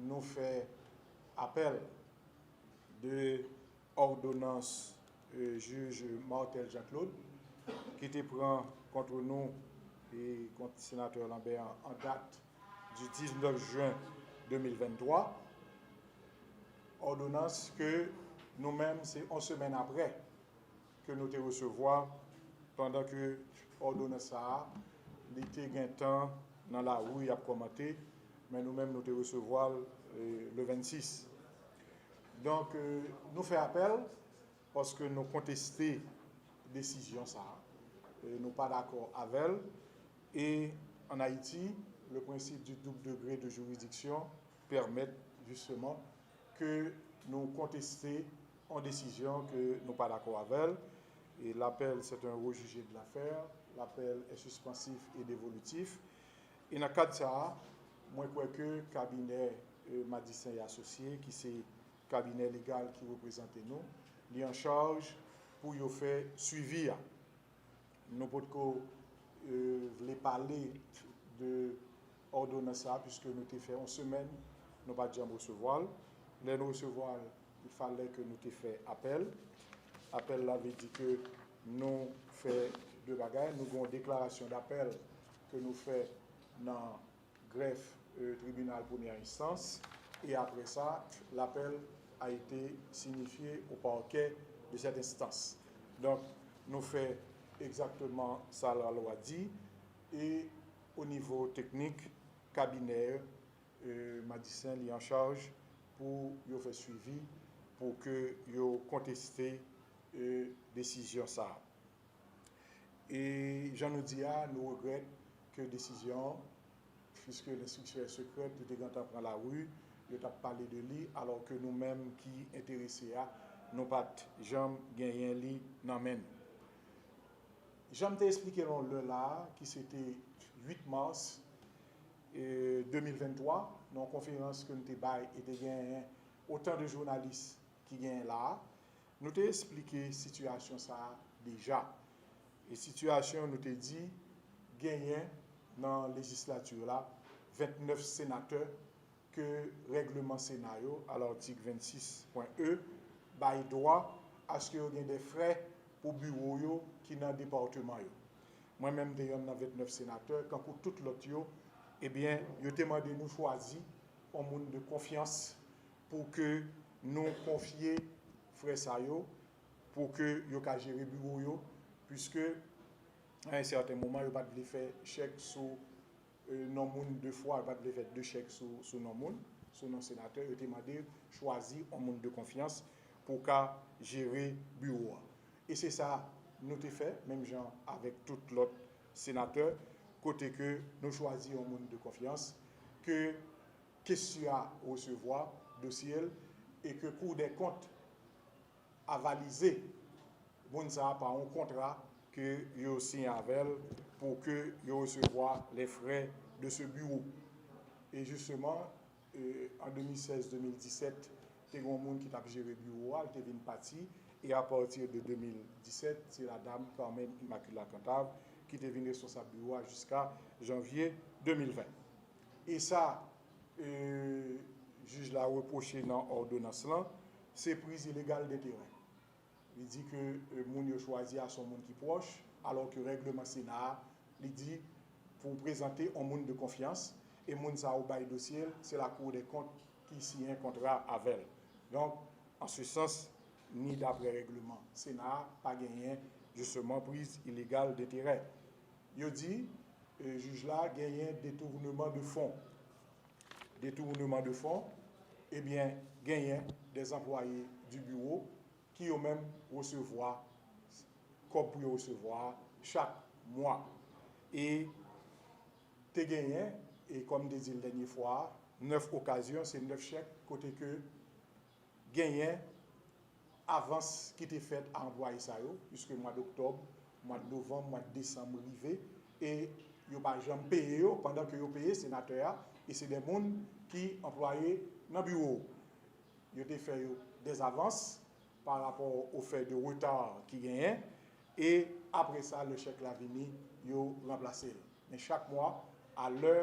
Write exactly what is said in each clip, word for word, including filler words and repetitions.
nou fè apèl de òdonans, euh, jij Martel Jean-Claude ki te pran kont nou e kont senatè Lambert an, an dat du diznèf jen de mil venntwa. Òdonans ke nou menm, se yon semèn apre ke nou te resevwa, pandan ke òdonans sa a, li te gentan nan lari ap kòmante, men nou menm, nou te resevwa l, eh, le vennsis. Donk, eh, nou fè apèl paske nou konteste desizyon sa a. Eh, nou pa dakò avè l. E ann Ayiti, le principe du double degré de juridiction pèmèt jisteman ke nou konteste yon desizyon ke nou pa dakò avè l. Et l'appel, c'est un rejugé de l'affaire. L'appel est suspensif et dévolutif. E nan kad sa a, mwen kwè ke kabinè, eh, Madistin et Associés, ki se kabinè legal ki reprezante nou, li an chaj pou yo fè swivi a. Nou potko, eh, vle pale de òdonans sa a, piske nou te fè yon semèn, nou pa t janm resevwa l. Lè nou resevwa l, il fallait que nou te fè apèl. Apèl la vle di ke nou fè de bagay. Nou gen yon deklarasyon dapèl ke nou fè nan grèf, eh, tribinal premyè enstans. E apre sa, l'appel a été signifié au parquet de cette instance. Donk, nou fè egzakteman sa lalwa di. E o nivo teknik, kabinè, eh, Madistin, li an chaj pou yo fè swivi, pou ke yo konteste, eh, desizyon sa a. E jan nou di a, nou regrèt ke desizyon an, puisque l'instruction est secrète, li te gentan pran lari, yo t ap pale de li, alò ke nou menm ki enterese a, nou pa t janm genyen li nan men nou. Jan m te eksplike l yon lè la a, ki se te uit mas, eh, de mil venntwa, nan yon konferans ke n te bay e te genyen otan de jounalis ki genyen la a, nou te eksplike sitiyasyon sa a deja. E sitiyasyon, nou te di, genyen nan lejislati la vennèf senatè ke règleman Sena yo, a latik vennsis pwen e, bay dwa aske yo gen de frè pou biwo yo ki nan depatman yo. Mwen menm, m te yonn nan vennèf senatè, kankou tout lòt yo, ebyen, yo te mande nou chwazi yon moun de konfyans pou ke nou konfye frè sa yo, pou ke yo ka jere biwo yo, puiske a yon sèten moman, yo pa t vle fè chèk sou, eh, non moun de fwa, yo pa t vle fè de chèk sou, sou non moun, sou non senatè. Yo te mande chwazi yon moun de konfyans pou ka jere biwo a. E se sa nou te fè, menm jan avèk tout lòt senatè, kote ke nou chwazi yon moun de konfyans, ke kestyon a resevwa dosye l, e ke Cour des comptes avalize moun sa a pa yon kontra ke yo siyen avè l pou ke yo resevwa les frais de ce bureau. E jisteman, eh, an de mil sèz de mil disèt, te gen yon moun ki t ap jere biwo a, li te vin pati, e apati de de mil disèt, se la dam Carmen Immaculée Cantave ki te vin responsab biwo a jiska janvye de mil ven. E sa, eh, jij la repwoche nan òdonans lan, se priz ilegal de teren. Li di ke, eh, moun yo chwazi a se yon moun ki pwòch, alò ke règleman Sena a, li di pou w prezante yon moun de konfyans, e moun sa a ou bay dosye l, se la Cour des comptes ki siyen kontra avè l. Donk, an se sans, ni daprè règleman Sena a, pa genyen, jisteman, priz ilegal de teren. Yo di, eh, jij la genyen detournement de fonds. Detournement de fonds, ebyen, genyen des employés du bureau ki yo menm resevwa kòb pou yo resevwa chak mwa. E te genyen, e kòm m te di l dènye fwa a, nèf okazyon, se nèf chèk kote ke genyen avans ki te fèt a anplwaye sa yo, piske mwa d oktòb, mwa d novanm, mwa d desanm rive, e yo pa janm peye yo, pandan ke yo peye senatè a, e se de moun ki anplwaye nan biwo. Yo te fè yo dèzavans pa rapò o fè de reta ki genyen, e apre sa, lè chèk la vini, yo ranplase l. Men chak mwa, a lè,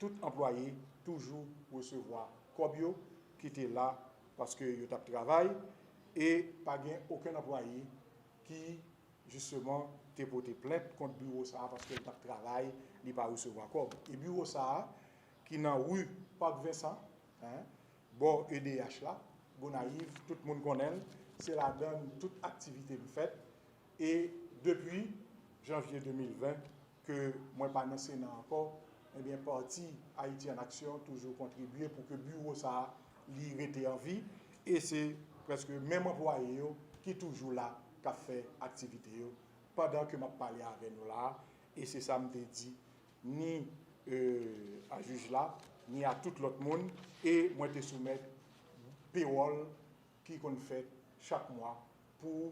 tout anplwaye toujou resevwa kòb yo ki te la paske yo t ap travay, e pa gen okenn anplwaye ki jisteman te pote plent kont biwo sa a paske l t ap travay, li pa resevwa kòb. E biwo sa a ki nan ri Park Vincent, en, bò E D H la, Gonayiv, tout moun konnen l, se ladan l tout aktivite m fèt. E depi janvye de mil ven ke mwen pa nan Sena ankò, ebyen, pati Ayiti an Aksyon toujou kontribye pou ke biwo sa a, li rete an vi, e se prèske menm anplwaye yo ki toujou la, k ap fè aktivite yo, pandan ke m ap pale avè nou la a, e se sa m te di, ni, e, a jij la, ni a tout lòt moun, e mwen te soumèt pewòl ki konn fèt chak mwa pou,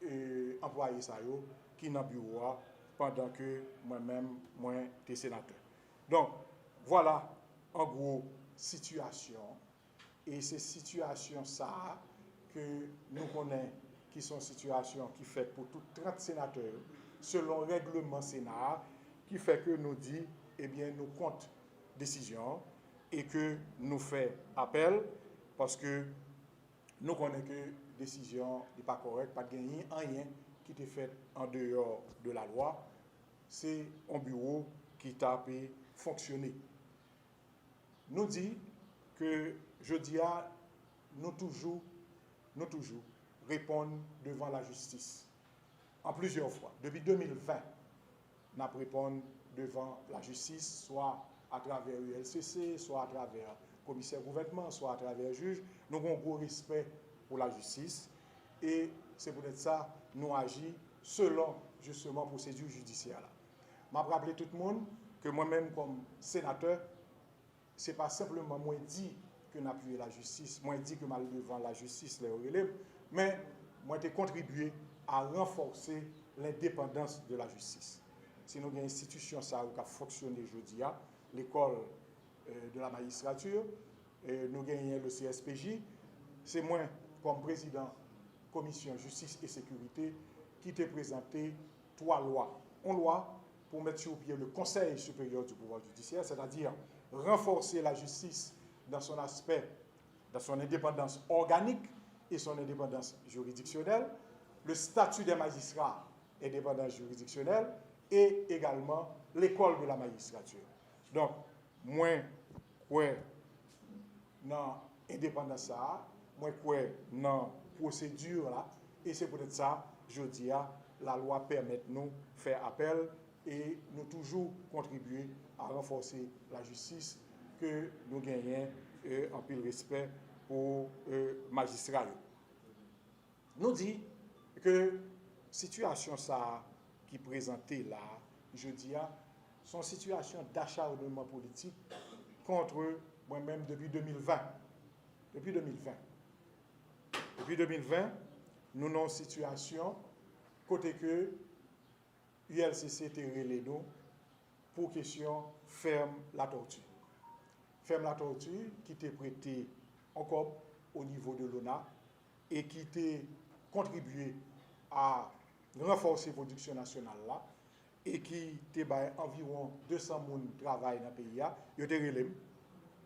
e, anplwaye sa yo ki nan biwo a pandan ke mwen menm, mwen te senatè. Donk, vwala, an gwo, sitiyasyon, e se sitiyasyon sa a ke nou konnen ki se yon sitiyasyon ki fèt pou tout trant senatè yo, selon règleman Sena a, ki fè ke nou di, ebyen, nou kont desizyon an e ke nou fè apèl, paske nou konnen ke desizyon an, li pa kòrèk, pa t gen anyen ki te fèt an deyò de lalwa, se yon biwo ki t ape fonksyone. Nou di ke jodi a, nou toujou, nou toujou reponn devan lajistis an plizyè fwa. Depi de mil ven, n ap reponn devan lajistis, swa atravè U L C C, swa atravè komisè gouvènman, swa atravè jij. Nou gen yon gwo respè pou lajistis e se poutèt sa nou aji selon, jisteman, pwosedi jidisyè la. M ap raple tout moun ke mwen menm, kòm senatè, se pa senpleman mwen di ke n apiye lajistis, mwen di ke m al devan lajistis lè yo rele m, men mwen te kontribye a ranfòse lendepandans de lajistis. Si nou gen enstitisyon sa yo k ap fonksyone jodi a, lekòl, e, de la magistrature, e, nou genyen le C S P J, se mwen, kòm prezidan komisyon jistis e sekirite, ki te prezante twa lwa. Yon lwa pou mete sou pye le Conseil supérieur du pouvoir judiciaire, c'est-à-dire renforcer la justice dans son aspect, dans son indépendance organique et son indépendance juridictionnelle, le statut des magistrats, indépendance juridictionnelle, et également l'école de la magistrature. Donk, mwen kwè nan endepandans sa a, mwen kwè nan pwosedi la, e se poutèt sa, jodi a, lalwa pèmèt nou fè apèl, e nou toujou kontribye a ranfòse lajistis ke nou genyen, e, anpil respè pou, e, majistra yo. Nou di ke sitiyasyon sa a ki prezante la a, jodi a, se yon sitiyasyon d'acharnement politique contre mwen menm depi de mil ven. Depi de mil ven. Depi de mil ven, nou nan yon sitiyasyon kote ke U L C C te rele nou pou kesyon Ferme Latortue. Ferme Latortue ki te prete yon kòb o nivo de l'ONA e ki te kontribye a ranfòse pwodiksyon nasyonal la e ki te bay anviwon de san moun travay nan peyi a, yo te rele m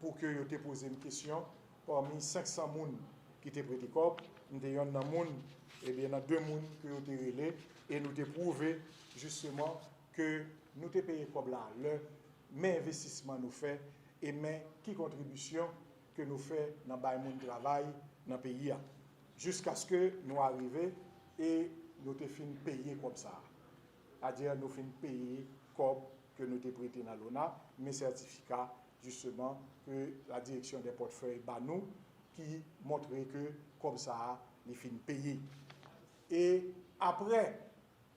pou ke yo te poze m kesyon pami senk san moun ki te prete kòb, m te yonn nan moun, ebyen, nan de moun ke yo te rele, e nou te pwouve jisteman ke nou te peye kòb la a lè, men envestisman nou fè, e men ki kontribisyon ke nou fè nan bay moun travay nan peyi a. Jiskaske nou arive e nou te fin peye kòb sa a. Sètadi, nou fin peye kòb ke nou te prete nan l'ONA, men sètifika, jisteman, ke la direction des portefeuilles ba nou, ki montre ke kòb sa a, li fin peye. E apre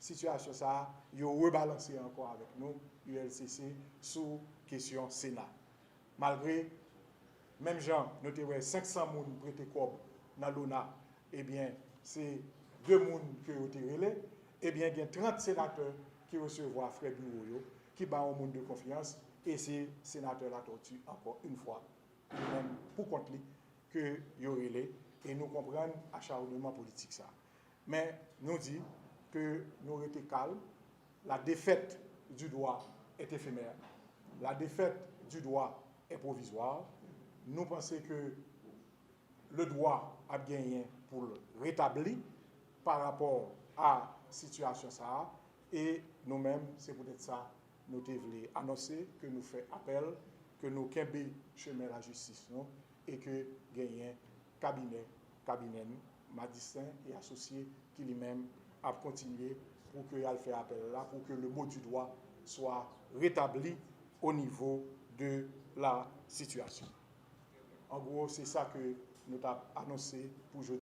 sitiyasyon sa a, yo rebalanse ankò avèk nou, U L C C, sou kesyon Sena. Malgre, menm jan nou te wè senk san moun prete kòb nan l'ONA, ebyen, se de moun ke yo te rele, ebyen, gen trant senatè ki resevwa frè biwo yo, ki ba yon moun de konfyans, e se senatè Latortue, ankò yon fwa, li menm pou kont li, ke yo rele, e nou konprann acharnement politik sa. Men, nou di ke nou rete kalm. La défaite du droit est éphémère. La défaite du droit est provisoire. Nou panse ke le dwa ap genyen pou l retabli pa rapò a sitiyasyon sa a, e nou menm, se poutèt sa nou te vle anonse ke nou fè apèl, ke nou kenbe chemen lajistis nou, e ke genyen kabinè, kabinè nou, Madistin e asosye, ki li menm ap kontinye pou ke y al fè apèl la, pou ke le mot du droit soit rétabli au niveau de la situation. An gwo, se sa ke nou t ap anonse pou jodi.